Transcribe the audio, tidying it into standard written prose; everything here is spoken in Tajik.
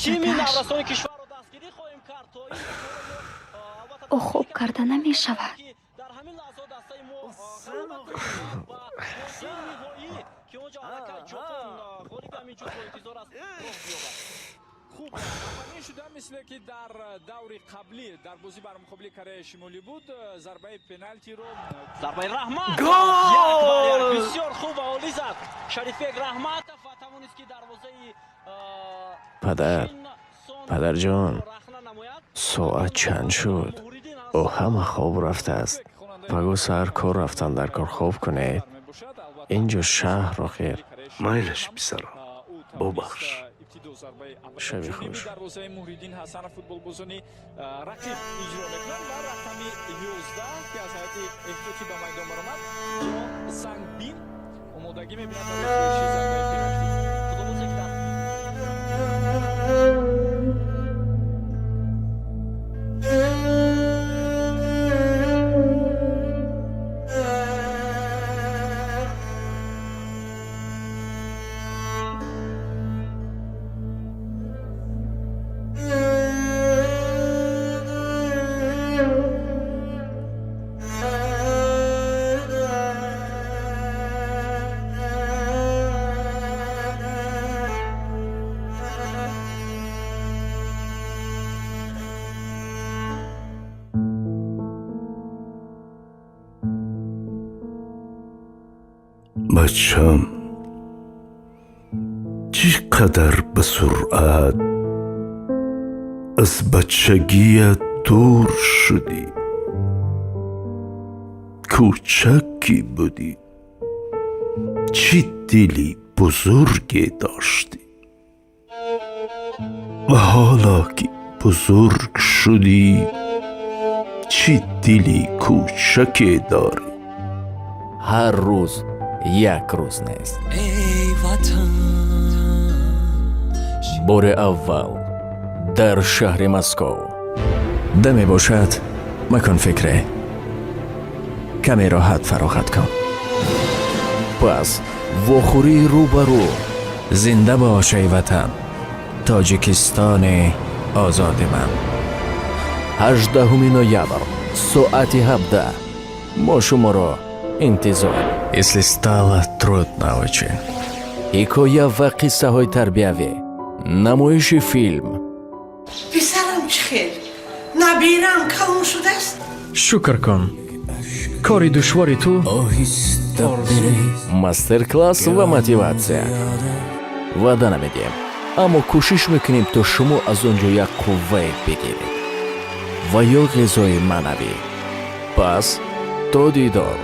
Тими Дадаш. Наврасони кишварро дастгирӣ хоҳем кард то ин Ӯ хоб карда намешавад. Дар ҳамин лаҳза дастаи мо ғалаба кунад ва бозии ниҳоӣ, ки он ҷо аллакай Ҷопон ғолиби ҳамин ҷуфтро интизор аст, роҳ биёбад. Хуб, аввалин шуда, мисле ки дар даври қаблӣ дар бозӣ бар муқобили Кореяи Шимолӣ буд, зарбаи пеналтиро Зарбаи Раҳматов! Гол! 1-1. Бисёр хуб ва олӣ зад Шарифбек Раҳматов ва тавонист, ки дарвозаи Падар, Чин Сон падарҷон, рахна намояд. Соат чанд шуд? Ӯ ҳама хоб рафтааст. Паго саҳар кор рафтан дар кор, хоб кунед. Инҷо шаҳр охир. Майлаш, писарам, бубахш. Шаби хуш. Дарвозаи Муҳриддин Ҳасанов футболбозони рақиб иҷро мекунанд ва рақами 11, ки аз ҳайати эҳтиётӣ ба майдон баромад, Ҷон Сангбин, омодагӣ мебинад барои иҷроиши зарбаи пеналтӣ. Футболбозе, ки дар Бачам, чӣ қадар ба суръат аз бачагият дур шудӣ. Кӯчак ки будӣ, чӣ дили бузурге доштӣ ва ҳоло ки бузург шудӣ, чӣ дили кӯчаке дорӣ. Ҳар рӯз як рӯз нест. Бори аввал дар шаҳри Москов даме бошад, макун фикре, каме роҳат фароғат кун. Пас вохӯрии рӯ ба рӯ. Зинда бош, эй Ватан, Тоҷикистони озоди ман. 18 ноябр, соати 17 мо шуморо интизор. Если стало трудно очень. Ҳикоя ва қиссаҳои тарбиявӣ, намоиши филм. Писарам, чӣ хел набирам калон шудааст? Шукр кун, кори душвори ту. Мастер-класс ва мотиватсия. Ваъда намедиҳем, аммо кӯшиш мекунем, то шумо аз он ҷо як қуввае бигиред ва ё ғизои маънавӣ. Пас то дидор.